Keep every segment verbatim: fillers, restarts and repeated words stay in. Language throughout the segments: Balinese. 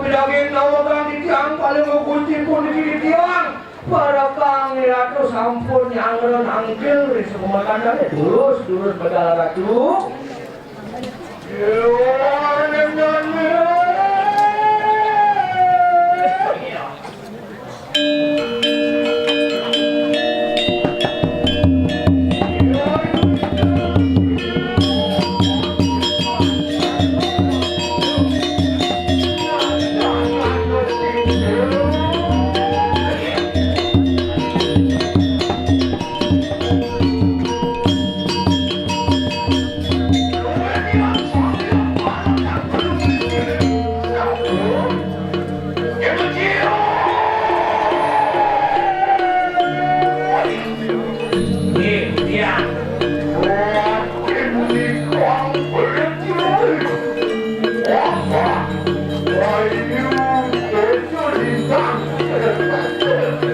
Daging tawa kang titiang paling mengkuncipun di titiang. Para kang ratu sampun nyangren angkil ri sekumatan dane. Terus, terus, bedal ratu.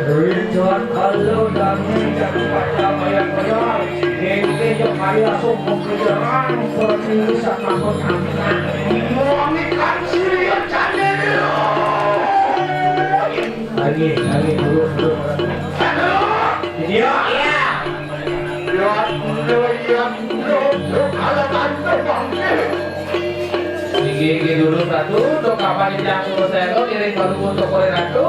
Richard, kalau dami jadi pada bayang-bayang, ente yang kaya sungguh kejerang, berarti bisa takut angkat. Mami kan sirian candil. Lagi, lagi, dulu, dulu. Iya. Iya. Ya, dulu, ya, dulu, dulu, kalau tante bangkit. Iki, iki dulu satu, untuk kapan ini aku selesai, lo iring baru untuk oleh ratu.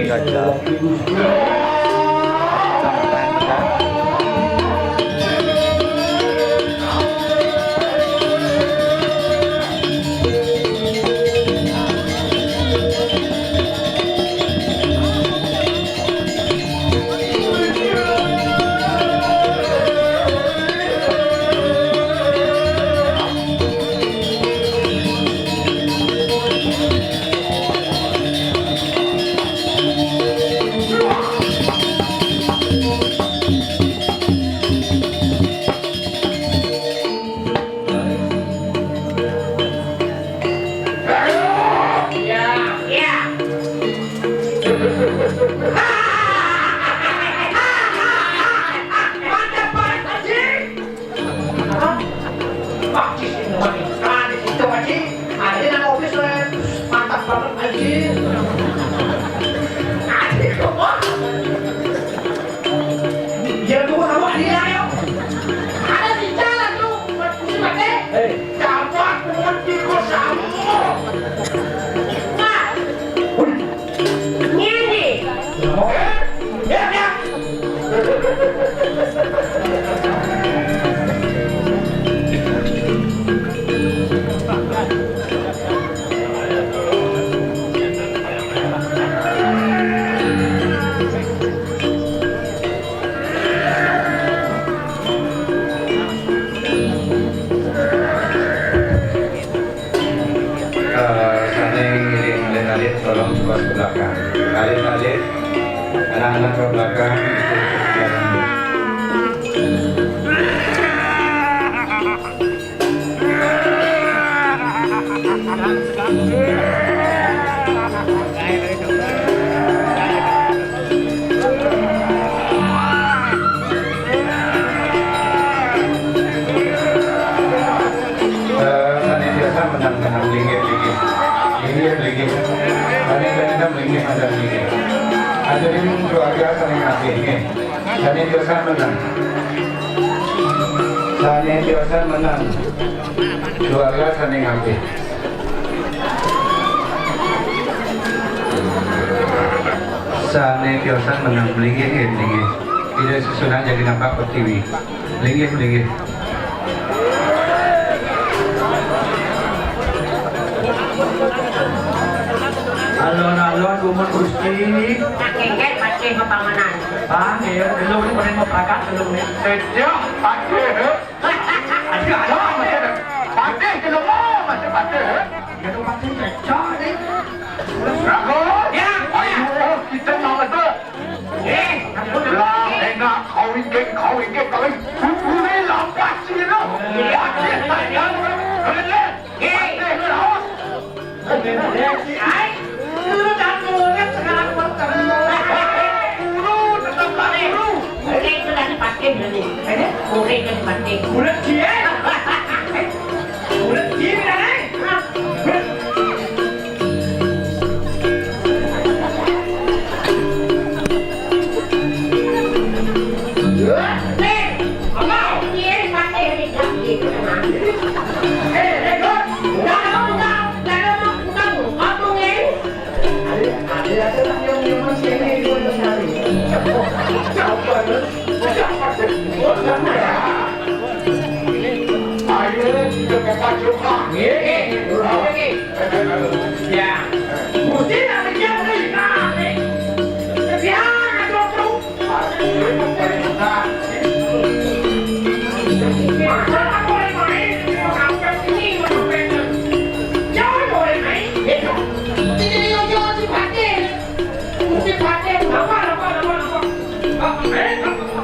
Gajah. Mantap banget, anjing. Hah? Pakcis ini mah nih. Nah, di situ, anjing. Anjing, nang office, weh. Mantap banget, anjing. Anjing, kok? Dia tuh sama dia, ayo. Ada di jalan tuh, buat kursi mati. Hei. Dapat kunci kok sama. Nah. Wih. Ngene. Ya, ya. Eh, sane ngiring alit-alit, tolong coba ke belakang. Alit-alit, anak-anak ke belakang. Eh, sane biasa menang-menang, linggih, linggih. Linggih, linggih. Sane menang, linggih, menang, linggih. Ajarin keluarga sane ngasih, nggih. Sane biasa menang. Sane biasa menang. Keluarga sane ngambil. Sane tiosan menang, melinggih, nggih, melinggih. Ida susunan jadi nampak pertiwi. Melinggih, melinggih. Alon-alon gumun Gusti. Kakek pacih mapanganan. Bang, ya, belum ini pernah mau prakat belum nih. Sejak pacih. Ada, ada, masih ada. Patih, jelema, masih patih. Ya, tu patih cecah ni. Raga. Ya, ayo, ya. Oh, kita nak ada. Eh, aku dah. Lah, enak, kau inggit, kau inggit, kau inggit. Kuku ni lampas sini, tu. Ya. Patih, tak ada. Hei, lu tak murid sekarang buat terus. Guru tetap Pak Guru. Murid itu dari Patin tadi. Eh? Murid dari Patin. Murid dia. Murid dia, eh? Ayo, kita pakai Nggih, nggih. Nggih. Ya. Gusti nak mikir ni, nah, ni. Biar aja tu. Masa aku main-main, sampai sini, sampai sini. Jangan main-main. Ini dia yang jual si Fatih. Si Fatih, apa, apa, apa, apa. Ah, eh, apa, apa.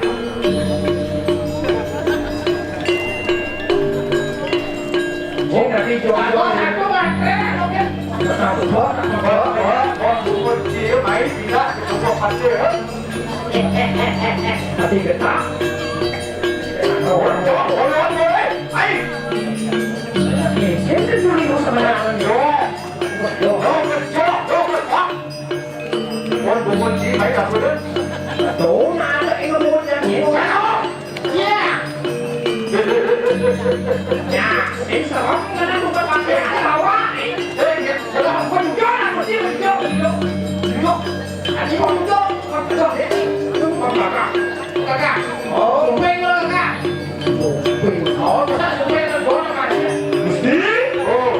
Oh, nanti jual. Aku satu, Mas. Eh, oke. Satu, Bos, satu, Bos. Bos, Bos, Bos, Bos, ayo, main, tidak, cukup kecil, ya. Tapi getah. Bos, Bos, Bos, Bos, ayo. Ini sendiri, Bos, sebenarnya. Yo. Yo, yo, yo, yo. Bos, Bos, Bos, ayo, apa, ya? Tuh, mana ini, Bos, yang ini? Ayo. Iya. Ya, sing serem ngene buka pakai bawa. Eh, ya, serem. Penjual aku sih, penjual, penjual. Penjual. Tadi mau penjual, mau penjual, ya. Aduh, mau kakak. Kakak. Oh, kuping lo, Kakak. Kuping. Oh, bisa kuping lo, gua kakak. Mesti? Oh.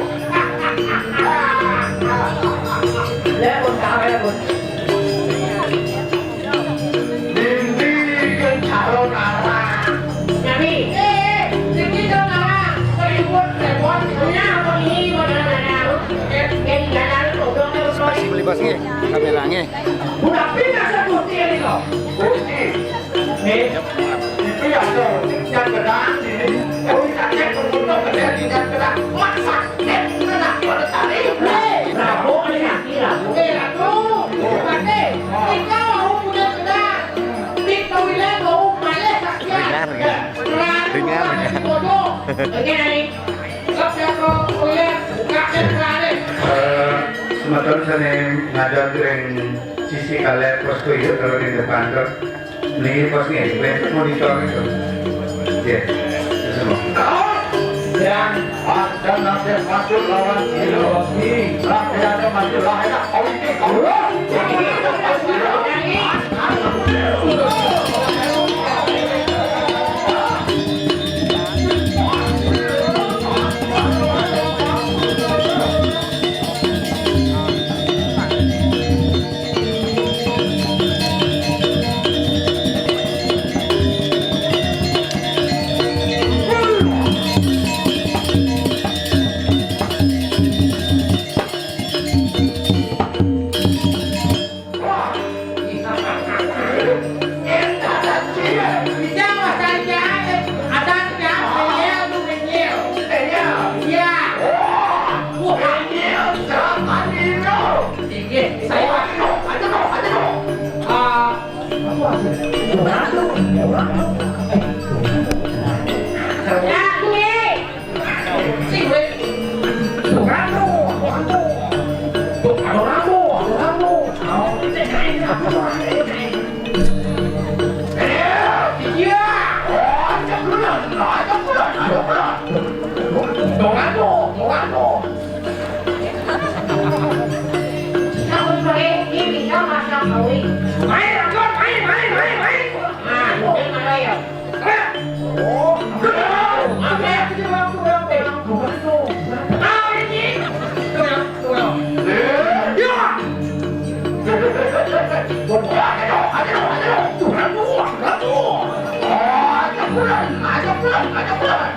Ya, mau tahu ya, Bos. Mimpi ke calon arah. Nyami. Eh, mimpi calon arah. Keribut, repot, punya apa ini, modal dana. Eh, jadi dana lu, goblok lu, Bos. Kasih beli bos nggih, kameranya. Udah pindah satu sini kok. Kunci. Nih, itu ya, tuh. Yang gedang sini. Oh, kita cek untuk gedang, yang gedang. Masak. Eh, kena pada tali. Hei, Prabu, ini kaki, Prabu. Eh, Ratu, Bupati, kita mau punya gedang. Di toilet mau malih saksian. Dengar, ya. Dengar, ya. Dengar, ya. Dengar, ya. Eh, semeton sane ngajar ring sisi kalih posko iku kalau ring depan kok. Niki pos nggih, bentuk monitor itu. Nggih. Terus mau. Dan ada nanti masuk lawan Iloki. Lah, ada masuk lah, enak. Oh, ini.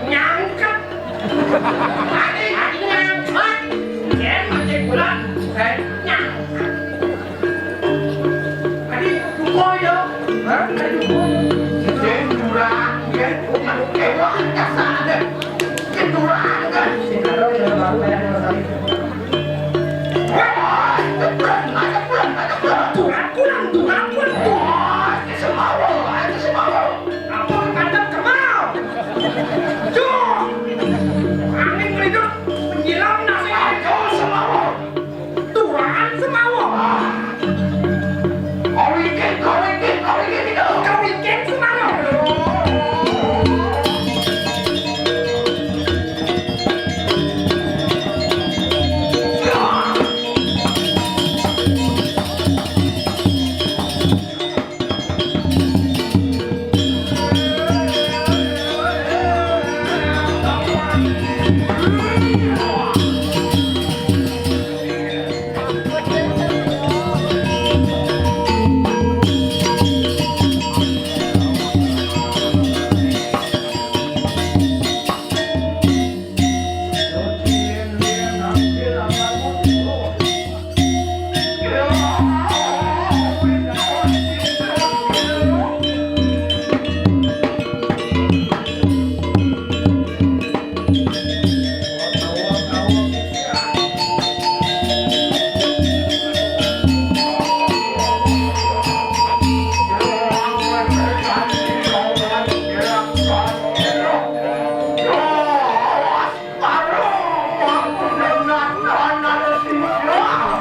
Nyangkep. Tadi, tadi ngangkat. Dia masih pulang. Saya nyangkep. Tadi duko ya. Hah? Tadi duko. Saya curang, ya. Bukan kecewa, kasar. Saya curang, kan.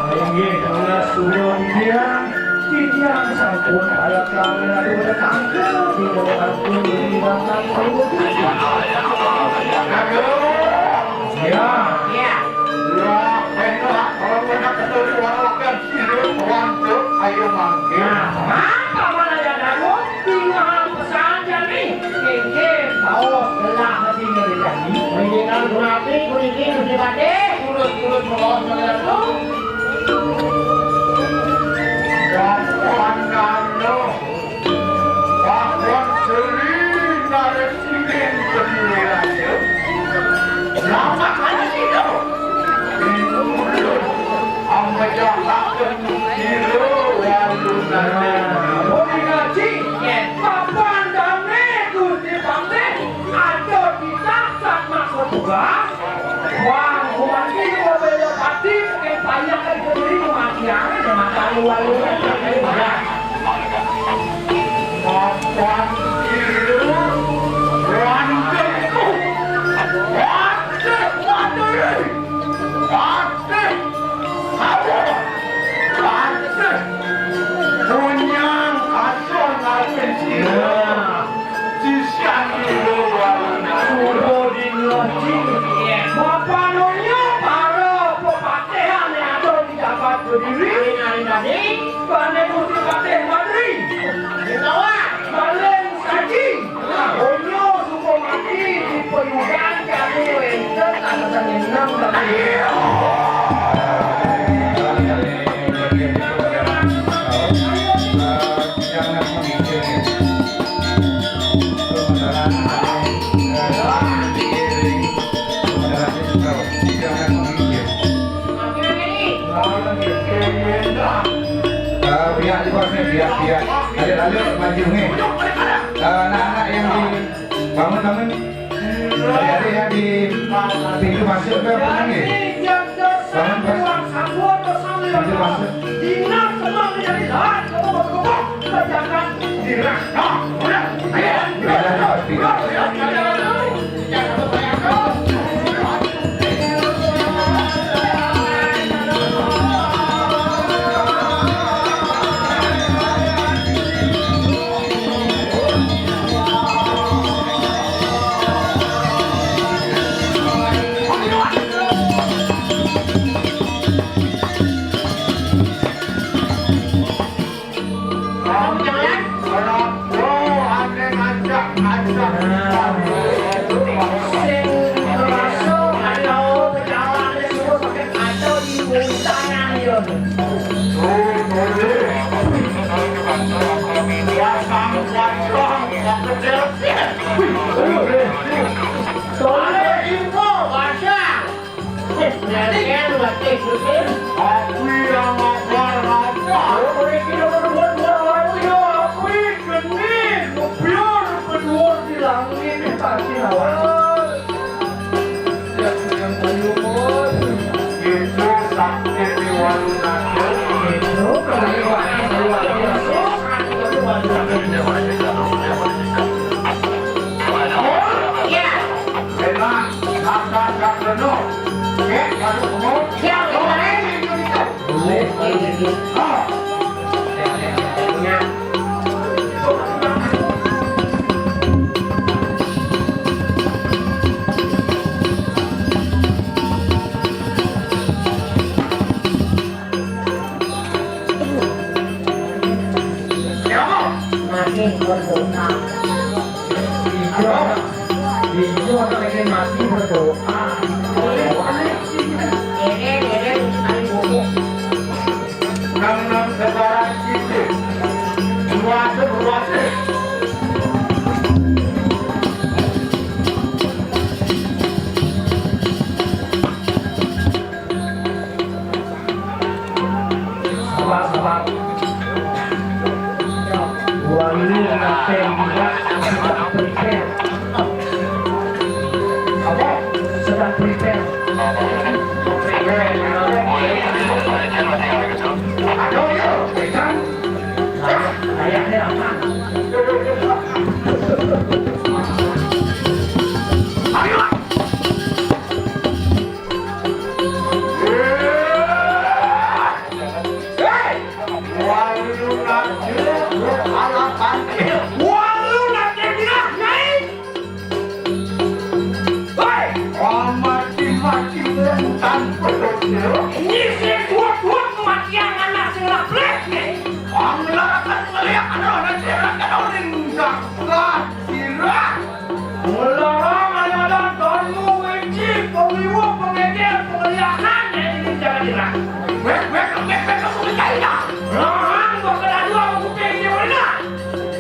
Inggih, tunas kula titiang, titiang sampun balekang ratu tetangga, dina sampun diundang sampun. Ya. Ya. Ya, enak, kalau kena ketemu orang makan sirip, wantuk, ayo mangkir. Nah, apa mana ya, Datuk? Tinggal pesan jani. Kengke baos gelah hati ngeri jani. Mendingan gurati kuniki Gusti Patih. Urut-urut baos gelah tu. Kapan kano, kapan seri narik sining kediri raja. Lama kali sino. Ing ulun ambejahaken kira walu nate. Nah, oh, dikaji. Papan dame Gusti Patih, ada titah satma petugas. Wah, kumanti ngobelo pati, pakai banyak kali kediri kematian, ya, mata lu walu. Ya. Papan kira, rancengku. Patih, Patih. Patih! Aduh! Patih! Punyang asa ngalih sira. Nah. Sisian ira warna. Suruh di ngeloci. Bapak nonyo para pepatihan yang ada di Jabat Kediri. Hari-hari tadi. Bane Gusti Patih Madri. Baling saji. Onyo suko mati di payudan kami wenten tanggasan enam kami. Eh, pihak di pos ni, pihak, pihak. Adik lalu maju ni. Eh, anak-anak yang di, bangun, bangun. Adik-adik yang di pintu masuk ke, bangun ni. Bangun, pas. Pintu masuk. Soalnya info, Pasha. Aku yang mabar apa? Aku yang mabar apa? Aku yang mabar apa? Aku geni, ngebyur, berdua di langit, di kaki lawan. Itu sakit di warung nasi. Itu kalau iwaknya, iwaknya. Enak, makan, makan penuh. Ya, baru semua. Siap, boleh. Makin berguna. Iya, iya, makin mati berguna. Nang-nang sekarang kita. Luasa, luasa. Sabar, sabar. Wali Naten juga sedang prepare. Apa? Sedang prepare. Aduh, ya, pegang. Ayah, ayahnya apa? Ayo. Hei! Walu nake, walu nake bilang, Nyai. Hei! Mati-mati wong tanpa dosa. Nyisir buat-buat kematian anak sing lablek, Nyai. Wong larakan ngeliat anak sing lablek. Lah, sira. Ngelarang anak-anak kamu wajib pengiwa, pengecer, pengeliakan, ya, ini jangan dirang. Wek, wek, wek, wek, kamu mencari dah. Larang bakal ada aku kuping di mana?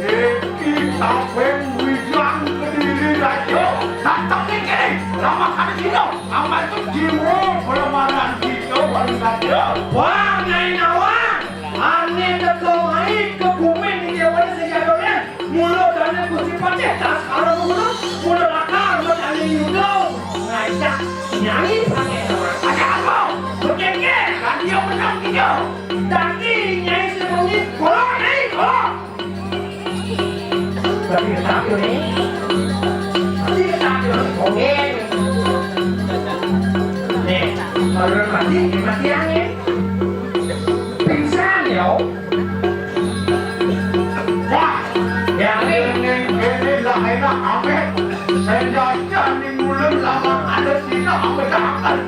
Iki sampai wijang kediri raja. Datang ni kini. Lama kali kita. Amat tu jiwa pelemahan kita paling kacau. Wah, Nyai Nawang. Ane teko mai ke bumi ni dia pada sejadonya. Mula dana Gusti Patih tas karo mula, mula lakar medani yudo. Ngajak Nyai pakai nama. Ada apa? Berkeke, kan dia menang kita. Dadi Nyai semunyi, kolok Nyai, kolok. Berarti tetap ni. Berarti tetap ni. Oke. Nih, kalau mati, mati angin. Pingsan ya. Wah, ya, ini, ini lah enak amat. Saya jajan di mulut lama ada sini apa jangan.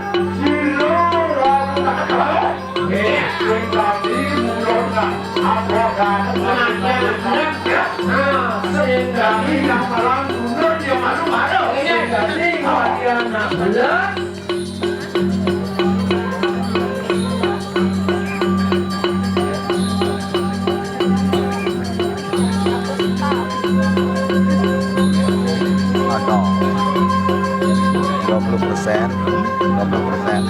Silo, lalu tak ada. Eh, sing tadi mulut nak apa kan? Nah, ya, ya, ya. Nah, sing tadi yang malam mulut yang malu-malu. Ini tadi wajah nak belas. Ada dua puluh persen, dua puluh persen.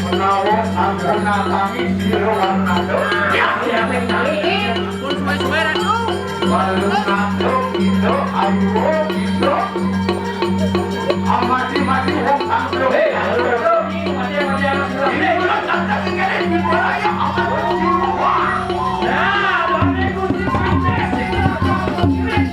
Menawa sampun natangi sira lan ngadep. Ya, ya, ya. Pun suwe-suwe, Ratu. Balung ngadep, Ida, ayo, Ida. Amati-mati wong kang belum. Hei, ayo, ayo. Ini ulah tak tak ngene, di bawah ya, amat dulu. Wah. Nah, balik kunci pantai, sing bakal ngiring.